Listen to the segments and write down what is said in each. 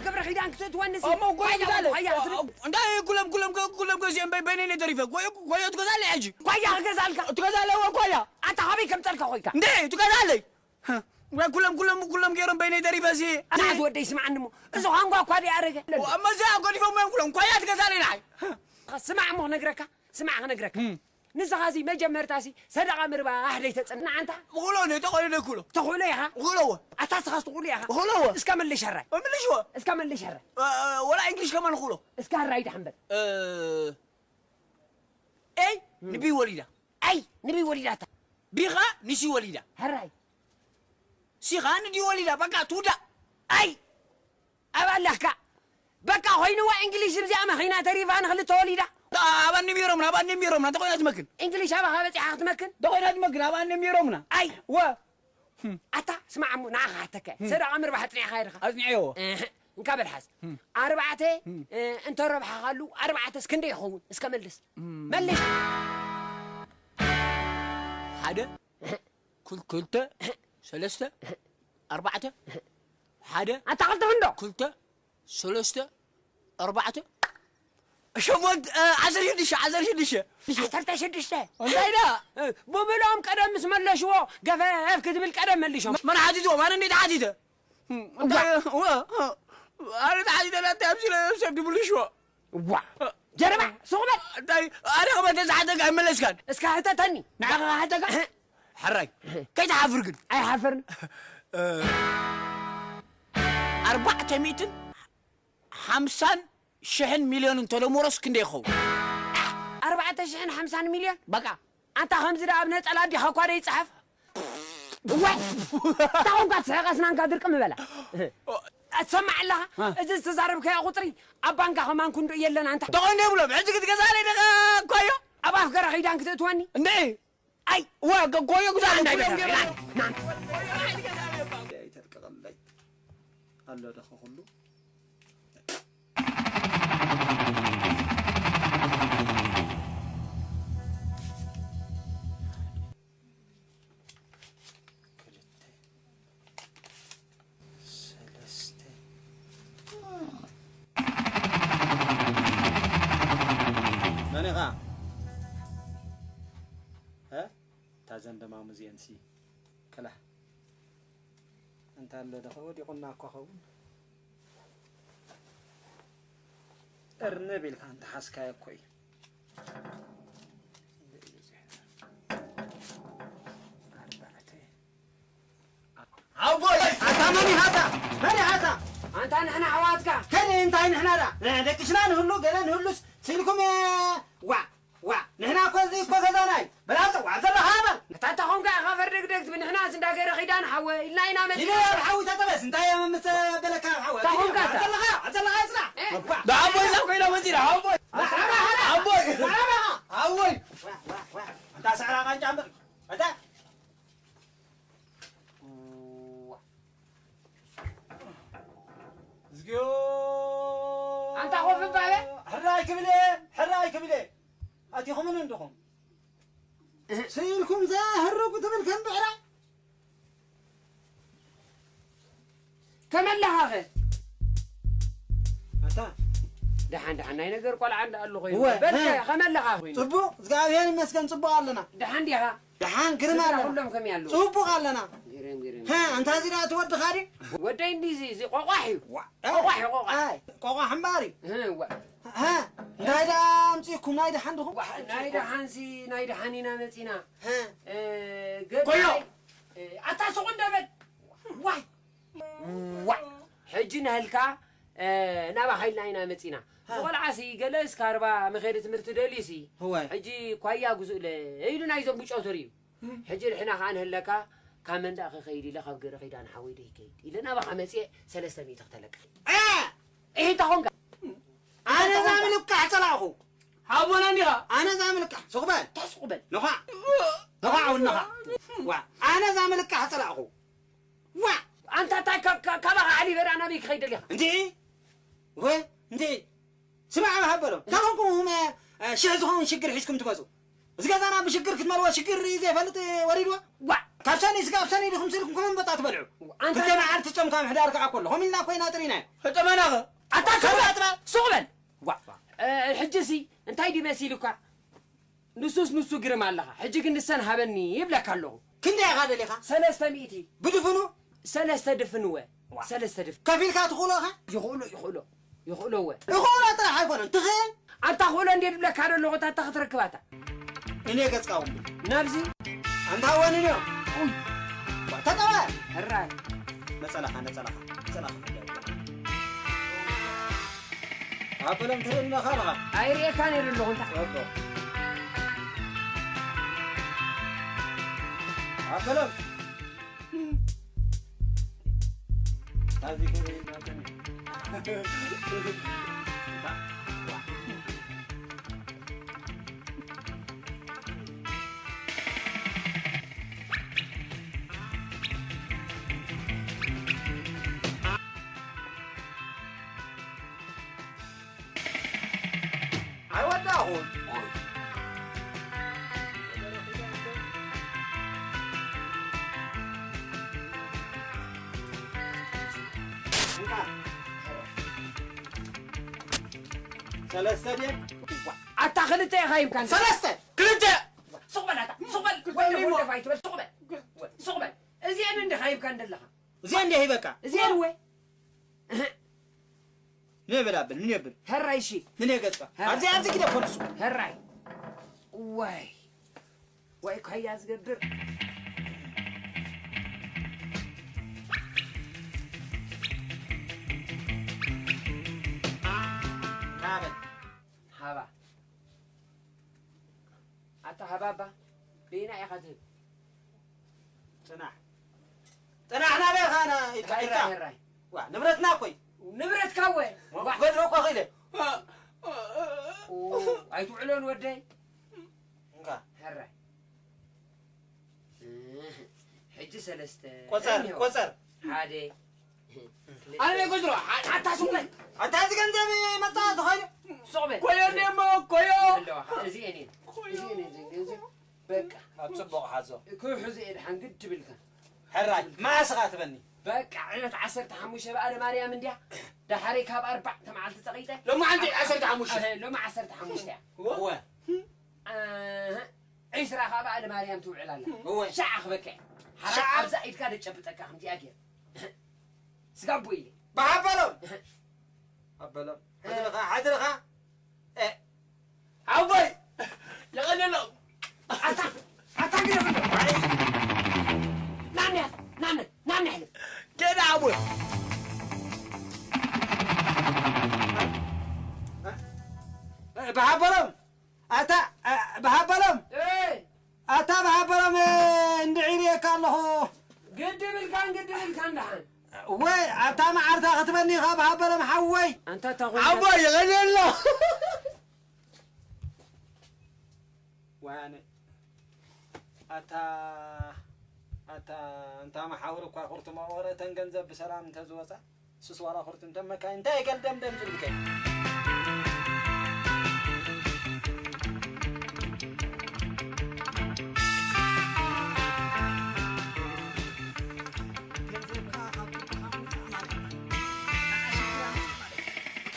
ክብሪ ኺዳን ክትእትወኒ ሲ? እሞ ጓያ ጓያ ትገዛለ። ጓያ ክትብል። እንታይ ኩሎም ኩሎም ኩሎም ገዚኦም በይ በይነይ ነይ ተሪፈ። ጓያ ጓያ ትገዛለ ሕጂ። ጓያ ክገዛልካ። ትገዛለ ወ ጓያ። ኣታ ኻበይ ከምጸልካ ኮይካ? እንዴ ትገዛለይ። ወይ ኩሎም ኩሎም ኩሎም ገይሮም በይነይ ተሪፈ ሲ። ኣታ ዝወደይ ስምዓኒ እሞ። እዚ ዃንጓ እኳ ደይ ኣረገ። እሞ እዚኣ ገዲፎም እዮም ኩሎም። ጓያ ትገዛለይ ንዓይ። ስማዕ እሞ ክነግረካ። ስማዕ ክነግረካ። እም። ንስኻ እዚ መጀመርታ ሲ ሰደቓ ምርባሕ ደይ ተጽንዕ ኣንታ? ብኹሎ ነይ ተኾይነ ኩሎ። ተኽእሎ ኢኻ? ብኹሎ ወ። ኣታ ስኻስ ትኽእሎ ኢኻ? ብኹሎ ወ። እስከ መልሽ ሕራይ። መልሽዎ። እስከ መልሽ ሕራይ። እ፣ ወላ እንግሊሽ ከማን ንኽእሎ። እስከ ሕራይ ደሓን በል። እ፣ ኤይ ንቢ ወሊዳ። ኣይ ንቢ ወሊዳታ። ቢ ኸ ንሲ ወሊዳ። ሕራይ። ሲ ኸ ንዲ ወሊዳ። በቃ ትውዳእ። ኣይ ኣብ ኣለካ። በቃ ኮይንዋ እንግሊሽ እዚኣ መኺና ተሪፋ ንኽልተ ወሊዳ። ኣብ ኣንሚሮምና፣ ኣብ ኣንሚሮምና፣ ተኾይና ትመክን። እንግሊሽ ኣባኻ በጺሓ ክትመክን? ተኾይና ትመክን፣ ኣብ ኣንሚሮምና። ኣይ። ወ። ኣታ ስማዕ እሞ ንዓኻ ሓተካ። ሰደቓ ምርባሕ ኣጽኒዕኻ ኢኻ። ኣጽኒዐዎ። እህ፣ እንካ በል ሓዝ። ኣርባዕተ፣ እ፣ እንተ ረብሓኻሉ ኣርባዕተስ ክንደይ ይኸውን? እስከ መልስ። መልስ። ሓደ፣ ክል-፣ ክልተ፣ ሰለስተ፣ ኣርባዕተ፣ ሓደ፣ ኣታ ክልተ ክንዶ? ክልተ፣ ሰለስተ፣ ኣርባዕተ፣ ሸሞንተ፣ እ፣ ዓሰርተ ሽዱሽተ፣ ዓሰርተ ሽዱሽተ። ዓሰርተ ሽዱሽተ። እንታይ ደኣ? እ፣ ብብሎም ቀደም ምስ መለሽዎ፣ ገፈፍ ክትብል ቀደም መሊሾም። መን ሓቲትዎም? ኣነ እንዴት ሓቲተ? እንታይ፣ ወ-፣ ኣነ ተሓቲተ ናተይ ኣብዚለ ሰብ ድብልሽዎ። ዋ፣ ጀርባ፣ ሱቕ በል። እንታይ፣ ኣነ ከመ ተዝሓተካ ኣይመለስካን? እስከ ሕተተኒ፣ ንዓኻ ክሓተካ? ሕራይ፣ ከይትሓፍር ግን። ኣይሓፍርን። እ፣ ኣርባዕተ ሚእትን ሓምሳን ሽሕን ሚልዮንን ተደምሮስ ክንደይ ይኸውን? ኣርባዕተ ሽሕን ሓምሳን ሚልዮን? በቃ። ኣንታ ከምዚ ደኣ ኣብ ነጸላ ኣዲኻ እኳ ደይጸሓፍ። እዋይ! እንታይ ኾንካ ትስሕቕ? ኣስናንካ ድርቅም በላ። ትሰማዕ ኣለኻ? እ። እዚ ዝተዛረብካዮ ቁጽሪ ኣብ ባንካ ከማን ክንዱ የለን ኣንታ። ተኾን ይብሎም፣ ሕጂ ክትገዛለይ ደኻ እኳዮ? ኣብ ኣፍ ገረ ኺዳን ክትእትወኒ? እንዴ? ኣይ! ዋ፣ ገ-፣ ጎዮ ጉዛ እንዳይ ኩሎም በላ። ገይሮም። ና፣ ና። ኣይተልቅቐለይ። ኣሎ ደኸ ኩሉ? ክልተ፣ ሰለስተ። መን ኢኻ? እ? እታ ዘንደማሙ እዚአንሲ ከላ። እንታ ኣሎ ደኸ ወዲቑና እኮ ኸውን። እርንብ ኢልካ እንተሓዝካዮ እኮ እዩ። ኣርባዕተ። ኣቦይ! ኣታ መን ኢኻ ኣታ? መን ኢኻ ኣታ? ኣንታ ንሕና ኣሕዋትካ። ከደ እንታይ ንሕና ደኣ? ደቅስና ንህሉ፣ ገለ ንህሉስ ስኢልኩም፣ ዋ! ዋ፣ ንሕና እኮ እዚ እኮ ገዛና እዩ። በል ኣምፀ፣ ዋ፣ ዘለኻ በል። እታ ተኾንካ ኢኻ ፈርደግደግ ትብል፣ ንሕናስ እንዳ ገረ ኺዳን ሓወ ኢልና ኢና መፂና። ኢለ ኣብ ሓዊ ተጠበስ፣ እንታይ እየ ምስ በለካ ኣብ ሓዊ? እታ ኾንካ እታ። ዘለኻ፣ ዘለኻ ይፅናዕ። እ። ዋ። ንዓቦይ እዛ ኮይና መፂና፣ ዓቦይ። ዋ፣ ዓቦይ። ዓቦይ። ዋ፣ ዋ፣ ዋ። ኣንታ ሰዕራ ቃንጫ እምበር። ኣታ። ዋ። እዝግዮ! ኣንታ ኮፍ እባለ። ሕራይ ክብል እየ፣ ሕራይ ክብል እየ። ኣቲኹምን እንድኹም? ስኢልኩም ዘህርጉ ትብል ከም ብዕራይ? ከመይ ኣለኻኸ? ኣታ። ደሓን፣ ደሓን፣ ናይ ነገር ቆልዓ እንዳ ኣሎ ኮይኑ። እወ፣ በል፣ እ። ከመይ ኣለኻ ኮይኑ? ጽቡቕ፣ እግዚኣብሔር ይመስገን፣ ጽቡቕ ኣለና። ደሓን ዲኻ? ደሓን ግርም ስድራ ኣለና። ኩሎም ከመይ ኣለዉ? ጽቡቕ ኣለና። ግርም፣ ግርም። ሀ፣ ኣንታ እዚ ደኣ እቲ ወድኻ ድዩ? ወደይ እንዲ እዚ፣ እዚ ቆቋሕ እዩ። ዋ፣ ቆቋሕ እዩ፣ ቆቋሕ። ኣይ፣ ቆቋሕ እምበኣር እዩ። እ፣ ዋ። ሀ፣ እንታይ ደኣ ኣምጺእኩም? ናይ ደሓን ድኹም? ዋ፣ ናይ ደሓንሲ፣ ናይ ደሓን ኢና መጺና። ሀ። እ፣ ገዳይ፣ ቆዮ። እ፣ ኣታ ሱቕ እንደ በል። ዋይ። ዋ። ሕጂ ንህልካ፣ እ፣ ናባኻ ኢልና ኢና መጺና። ሀ። እዚ ቆልዓሲ ገለ እስካርባ መኸዲ ትምህርቲ ደልዩሲ። እዋይ። ሕጂ ኳያ ግዙእለ ኢሉ ናይዞም ብጮትር እዩ። ሕጂ ንሕና ኸኣ ንህለካ፣ ካብ መንደቕ ክኸይድ ኢለ ካብ ገረ ኺዳን ሓወይ ደይከይድ ኢለ ናባኻ መጽየ ሰለስተ ሚእቲ ክተለቅሕ። እ! እሂ እንተ ኾንካ? ኣነ እዛ ምልቃሕ ጸላእኹ። ሓቦና እንዲኻ? ኣነ እዛ ምልቃሕ። ስቕ በል። እንታይ ስቕ በል? ነዃዕ። ነዃዕ እውን ነዃዕ። ዋ፣ ኣነ እዛ ምልቃሕ ጸላእኹ። ዋ! ኣንታ እንታይ ካብ፣ ካብ፣ ካባኻ ዓሊበ ደኣ ናበይ ክኸይድ ደሊኻ? እንዴ? ወ-፣ እንዴ? ስማዕ፣ መሃበሎም። እንታይ ኾንኩም፣ እ፣ ሽሕ ዝኸውን ሽግር ሒዝኩም ትመጹ? እዚ ገዛና ብሽግር ክትመልዎ ሽግር እዩ ዘይፈልጥ ወሪድዎ። ዋ! ካብ ሰኒ ስጋብ ሰኒ ዲኹም ስልኩም ከም ኣንበጣ ትበልዑ። ኣንታ ክልተ መዓልቲ ጾም ካብ ምሕዳር ከዓ ኮሎ። ኸም ኢልና ኮይና ጥሪና። ሕጠመናኸ? ኣታ ከዛ ኣጥባ! ሱቕ በል! ዋ! እ፣ ሕጂሲ እንታይ ድዩ መሲሉካ? ንሱስ ንሱ ግርም ኣለኻ። ሕጂ ግን ንሰን ሃበኒ ይብለካ ኣለኹ። ክንደይ ኢኻ ደሊኻ? ሰለስተ ሚእቲ። ብድፍኑ? ሰለስተ ድፍን እወ። ዋ። ሰለስተ ድፍን። ከፊልካ ትኽእሎ ኢኻ? ይኽእሎ፣ ይኽእሎ። ይኽእሎ እወ። ይኽእሎ ጥራሕ ኣይኮነን፣ ትኽእል። ኣንታ ክእሎ እንዴ ድብለካ ዶ ኣለኹ፣ እታ፣ እታ ክትረክባታ። እኔ ገጽካ እውን ናብዚ ኣንታ ወንንዮ። ኡይ። ተጠወ። ሕራይ። ነጸላኻ፣ ነጸላኻ፣ ነጸላኻ። ኣበሎም ትርእየኒ ኣለኻ ኣለኻ? ኣይርእየካን እየ ዘለኹ፣ እንታይ? ጽቡቕ። ኣበሎም። ኣብዚ ከመይ እናተን ኣይወዳኹን። ሰለስተ ድየ? ኣታ ክልተ ኢኻ ሂብካኒ። ሰለስተ! ክልተ! ሱቕ በል ኣታ፣ ሱቕ በል። ክልተ ወዲ እሞ። ወዲ ፋይት በል፣ ሱቕ በል። ሱቕ በል። እዚአን እንዲኻ ሂብካኒ ዘለኻ። እዚአን እንዲኻ ሂበካ? እዚአን ወይ? ንብል ኣብል፣ ንብል። ሕራይ እሺ። ንኔ ገጽካ። ሕራይ። ኣብዚ፣ ኣብዚ ግደ ፖሊሱ። ሕራይ። ዋይ። ዋይ፣ ካያ ዝገብር። ካበል። ሃባ። ኣታ ሃባባ፣ በይና ኢኻ ትህብ? ጽናሕ። ጽናሕ ናበይ ኢኻ ና-፣ ኢልካ፣ ሕራይ፣ ኢልካ? ሕራይ። ዋ፣ ንብረትና እኮ እዩ። ንብረትካ እወ። ዋ፣ ዋ። ክገድፎ እኮ ኽኢለ። ኡ፣ ኣይትውዕሎን ወደይ። እንካ። ሕራይ። እህ፣ ሕጂ ሰለስተ ቆጸር፣ እኒሆ። ቆጸር። ሓደ። ኣነ ዘይቆጽሮ፣ ኣ-፣ ኣታ ሱቕ በል። ኣታ እዚ ገንዘብ መጻ ተኾይኑ። ሱቕ በል። ኮዮ ደሞ፣ ኮዮ። ኣለዋ፣ እዚኤን እየን። ኮዮ። እዚኤን እየን፣ እዚኤን ገንዘብ። በቃ። ኣብ ጽቡቕ ሓዞ። ክሕዙ እየ ድሓን ግድ ትብልካ። ሕራይ፣ መዓስ ኢኻ ትበኒ? በቃ፣ ዕለት ዓሰርተ ሓሙሽተ በዓለ ማርያም እንድያ። ደሓረይ ካብ ኣርባዕተ መዓልቲ ጸቒጠ። ሎማዓንቲ ዓሰርተ ሓሙሽተ። ኣህ፣ ሎሚ ዓሰርተ ሓሙሽተ እያ። እወ። ኣህ፣ ዒስራ ካብ በዓለ ማርያም ትውዕል ኣላ። እወ። ሻዕ ክበካ እየ። ሓራ ሻዕ? ኣብዛ ኢድካ ደጨብጠካ ከምዚኣ ገይረ። ስጋቦ ኢለ። ብሓበሎም። ኣበሎም። ሓድርኻ፣ ሓድርኻ። እ። ሓወይ፣ የቐንየሎም። ኣታ፣ ኣታ ግደፍ። ኣይ። ናምያ፣ ናምያ፣ ናምያ ሕልፍ። ኬዳ ሓወይ። እ፣ ብሓበሎም። ኣታ፣ እ፣ ብሓበሎም። እ። ኣታ ብሃበሎም፣ እ፣ እንድዒ ርእየካ ኣለኹ። ግዲ ብልካን፣ ግዲ ብልካን ደሓን። ወይ፣ ኣታ መዓርታ ክትበኒ ኢኻ ብሃበሎም ሓወይ። ኣንታ እታ ኾንካ ሓወይ፣ ይቐልየሎ። ወያነ። ኣታ፣ ኣታ፣ እንታ መሓውር እኳ ኩርትሞ ወረ እተን ገንዘብ ብሰላም እንተዝወጻ። ስስ ዋላ ኹርት እንተ መካይን እንታይ ገል ደምደም ዝብልከ?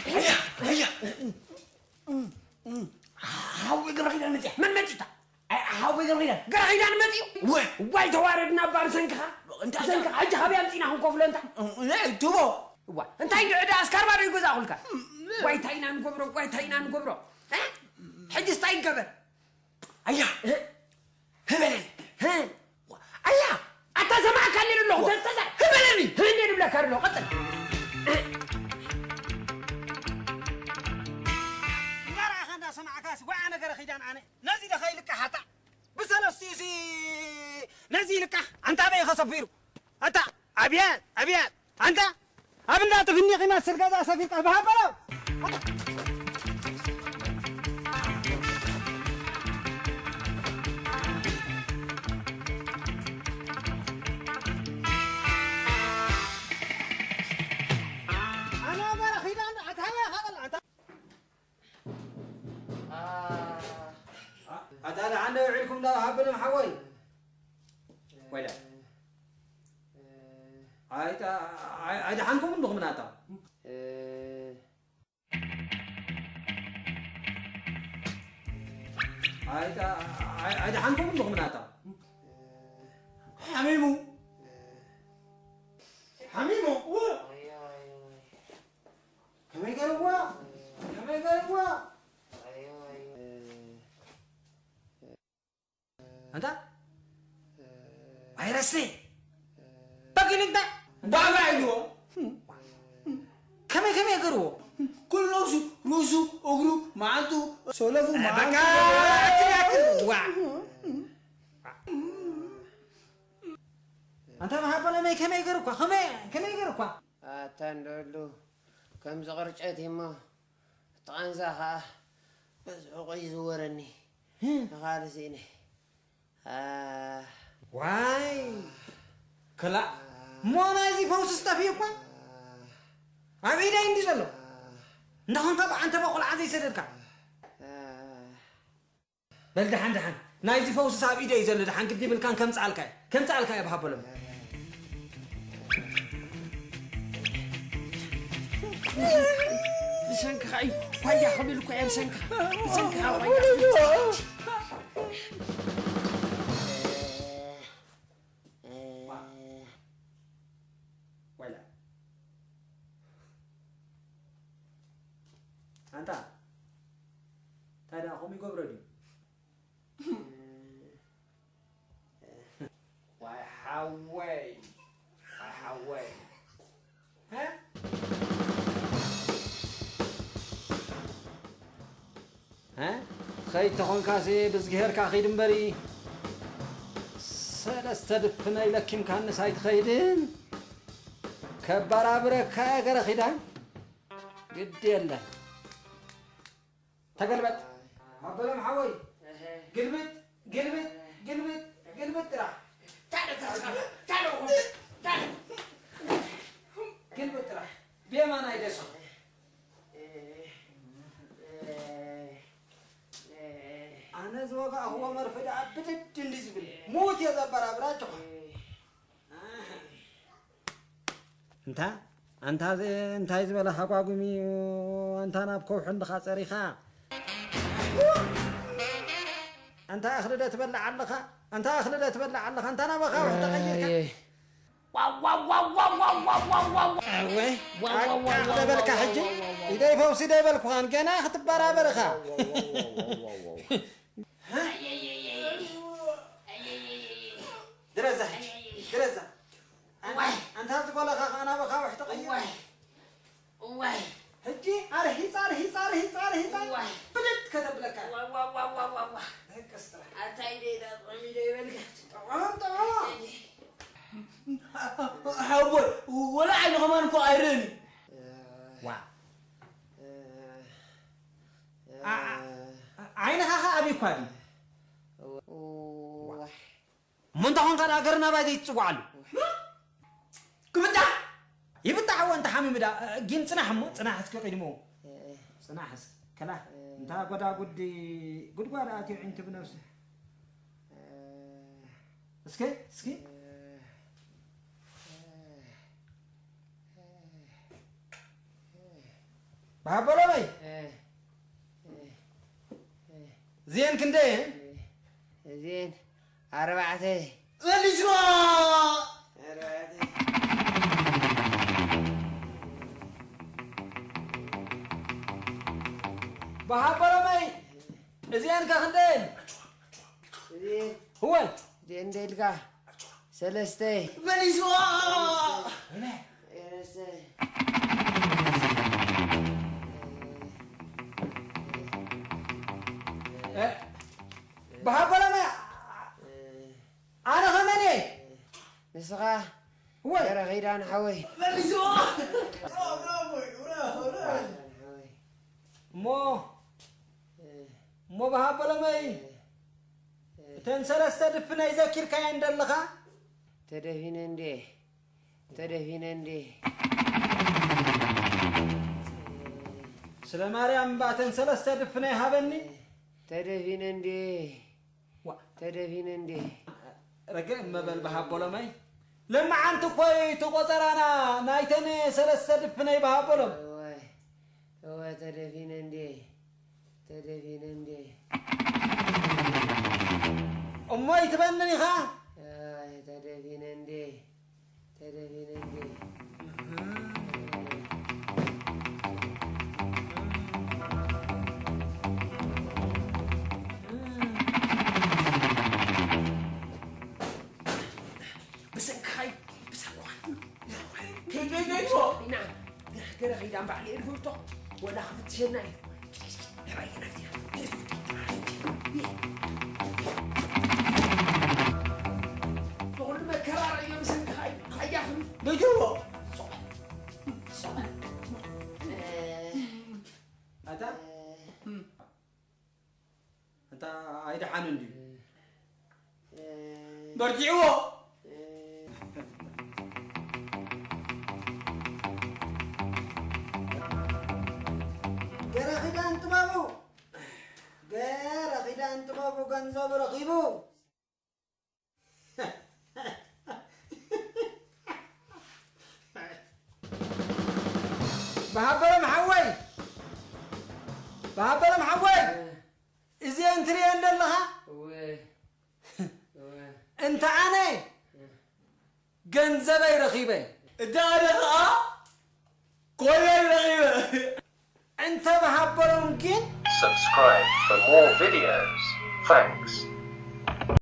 ሃያ፣ ሃያ። ሓወይ ገብረ ኪዳን መጽያ። መን መጺታ? ኣይ፣ ሓወይ ገብረ ኪዳን። ገብረ ኪዳን መጺኡ? ወ- ዋይ፣ ተዋረድና እባ ብሰንክኻ። እንታይ? ብሰንክኻ። ሕጂ ካበይ ኣምጺእና ክንከፍሎ እንታ? እ፣ እ፣ ትቦ። እዋ፣ እንታይ እንድዒ ደኣ ኣስካርባ ዶ ይገዛእኹልካ? እ። ዋይ፣ እንታይ ኢና ንገብሮ? ዋይ፣ እንታይ ኢና ንገብሮ? እ? ሕጂስ እንታይ ይገበር? ኣያ። እ? ህበለኒ። እ? ኣያ። ኣታ ሰማዕካ ኣለኒ ኣለኹ። ዋ። ተተዛ-፣ ህበለኒ። ህበለኒ። ህበለኒ ድብለካ ኣለኹ። ቀጽል። እንዳረኣኻ እንዳሰማዕካስ፣ ዋዓ ነገረ ኪዳን ኣነ። ነዚ ዶ ከይልቃሕ ኣታ? ብሰለስቲኡሲ ነዚ ይልቃሕ። ኣንታ ኣበይ ኢኻ ሰፊሩ? ኣታ ኣብያት፣ ኣብያት። ኣንታ ኣብ እንዳ ጥፍኒ ክመስል ገዛ ሰፊርካ ብሃበሎ። ኣነ በረኺዳ ኣታ ኣበይ ኢኻ ቀልዓ? ኣታ ኣ-፣ ኣታ ደሓን እንዳ ሃበሎም ሓወይ። ወይላ። ኣይታ-፣ ኣይ-፣ ኣይደሓንኩም እንድኹም ናታ? ኣይታ-፣ ኣይ-፣ ኣይደሓንኩም እንድኹም ናታ? ሓሚሙ። ሓሚሙ። ው። ከመይ ገርዋ? ከመይ ገርዋ? ኣንታ ቫይረስ በጊን እንታ ባባ ኢልዎ። ከመይ ከመይ ገርዎ? ኩሉ ነብሱ፣ ርእሱ፣ እግሩ፣ መዓንጡ፣ ሰለፉ፣ እ፣ መዓንጡ። በቃ፣ ኣክል፣ ኣክል፣ ዋ። ኣንታ መሃበለ መይ ከመይ ገርኳ? ከመይ፣ ከመይ ገርኳ? ኣታ እንደሉ ከምዚ ቅርጨት እሞ እቲ ቃንዛ ኸኣ በዚ ሕቖ ይዝወረኒ። እ። ንኻልእ ስኢነ። ኣ። ዋይ! ክላእ! እሞ ናይዚ ፈውስስ ጠፊኡ እኳ? ኣብ ኢደይ እንዲ ዘሎ። እንዳ ኾንካ ብዓንተባ ቆልዓ ዘይሰደድካ። በል ደሓን ደሓን። ናይዚ ፈውስስ ኣብ ኢደይ እዩ ዘሎ። ደሓን ግዲ ይብልካን ከምጽኣልካ እየ። ከምጽኣልካ እየ ብሃበሎም። ብሰንክኻ እዩ። ጓያ ክብል እኮ እየ ብሰንክኻ። ብሰንክኻ ጓያ ክብል። ዋላ። ኣንታ፣ እንታይ ደኣ ከምኡ ይገብሮ ድዩ? ዋይ ሓወይ፣ ዋይ ሓወይ። እ? እ? ትኸይድ ተኾንካሲ ብዝግሄርካ ኺድ እምበሪ። ሰለስተ ድፍነይ ለኪምካንስ ኣይትኸይድን። ከባራብረካ እየ ገረ ኺዳን። ግድ የለን። ተገልበጥ። ኣበሎም ሓወይ። እህ። ግልብጥ፣ ግልብጥ፣ ግልብጥ፣ ግልብጥ ጥራሕ። ታለ፣ ታለ፣ ታለ፣ ታለ። ግልብጥ ጥራሕ። ብየማናይ ደሱ። ኣነ ዝወጋእኽዎ መርፍእ ደኣ ብድድ እንዲ ዝብል። ሙት እየ ዘበራብራ ኣጆኻ። እንታ፣ ኣንታ ዝ-፣ እንታይ ዝበለ ሃጓጉም እዩ፣ ኣንታ ናብ ከውሒ እንድኻ ጸሪኻ። ኣንታ እኽሊ ዶ ትበልዕ ኣለኻ? ኣንታ እኽሊ ዶ ትበልዕ ኣለኻ? ኣንታ ናብ ኣኻውሕ ተቐይርካ። ኣየ። ዋው፣ ዋው፣ ዋው። ኣወይ፣ ዋው፣ ዋው፣ ዋው፣ ቃቃ ዋው፣ ደበልካ ዋው፣ ሕጂ? ዋው፣ ዋው፣ ዋው። ኢደይ ፈውሲ ደበልኩኻን፣ ገና ክትበራበር ኢኻ። ዋው፣ ዋው፣ ዋው፣ ዋው፣ ዋው። ድረዛ ሕጂ፣ ድረዛ። ኣን-፣ ዋይ። ኣንታ ዝጎለኻ ኸኣ ናብ ኣኻውሕ ተቐይሩ። ዋይ። ዋይ። ሕጂ ኣርሂጻ፣ ኣርሂጻ፣ ኣርሂጻ፣ ኣርሂጻ። ዋይ። ብድድ ከተብለካ። ዋ፣ ዋ፣ ዋ። ደቅስ ጥራሕ። ኣታ ኢደይ ዳ ጥዑም ኢደይ በልካ። ጥዑም፣ ጥዑም። ኣይ። ሓወይ፣ ወላ ዓይኒ ከማን እኮ ኣይርእን እዩ። ዋ። ኣ-፣ ኣ-፣ ዓይንኻ ኸኣ ኣበይ እኳ ድዩ? ዋይ። እሞ እንታይ ኾንካ ደኣ ገርናባይ ዘይትጽውዓሉ? ክብጣሕ! ይብጣሕ እወ፣ እንተ ሓሚሙ ደኣ፣ ግን ጽናሕ እሞ፣ ጽናሕ እስኪ ቅድሞ። ጽናሕ እስኪ፣ ከላ፣ እንታ ጎዳጉዲ ጉድጓድ ኣትዩ ዒንቱ ብነብሱ። እስኪ፣ እስኪ። ብሃበሎመይ። ዜን ክንደይ? ዜን ኣርባዕተ። መሊስዋ! ኣርባዕተ። ብሃበሎመይ። እዚኣን ከ ክንደየን? እዚአን እወ። እዚአን እንደ ኢልካ ሰለስተ። መሊስዋ! ሰለስተ። እ፣ ብሃበሎመይ። ኣነ ኸመን እየ? ንስኻ እወ። ገረ ኺዳን ሓወይ። መሊስዋ! ብራቮ፣ ብራቮ፣ ብራቮ፣ ብራቮ። ኺዳን ሓወይ። እሞ፣ እሞ ብሃበሎመይ፣ እተን ሰለስተ ድፍነይ ዘኪርካየን ደለኻ? ተደፊነ እንዴ፣ ተደፊነ እንዴ። ስለ ማርያም እምባ እተን ሰለስተ ድፍነይ ሃበኒ። ተደፊነ እንዴ። ዋ፣ ተደፊነ እንዴ? ረገ እመበል በሃቦሎመይ። ለመዓንቲ እኮ እዩ እቲ ቆጸራና ናይተን ሰለስተ ድፍነይ በሃቦሎም። እወ እወ ተደፊነ እንዴ? ተደፊነ እንዴ? እሞ ይትበንን ኢኻ? ኣይ ተደፊነ እንዴ? ተደፊነ እንዴ? ብሰንክኻይ ብሰንክኻይ ከይደይደይቶ ኢና ገረ ከይዳ እምበዓል ኤድፎርቶ ወላ ክፍትሸና እዩ። ናባይ ናብቲ ዝኹሉ መከራ ርእዮ ብሰንክኻይ ሓያኽን ደይትዎ ኣታ ኣታ ኣይደሓን እንድዩ በርቲዕዎ ገረ ኺዳን ጥበቡ ገረ ኺዳን ጥበቡ ገንዘብ ረኺቡ በሃበሎም ሓወይ በሃበሎም ሓወይ እዚአን ትርእየን ዘለኻ እንተ ኣነ ገንዘበይ ረኺበ እዳ ኣነ ኸዓ ኮይነይ ረኺበ እንተ በሃበሎም ግን Subscribe for more videos. Thanks.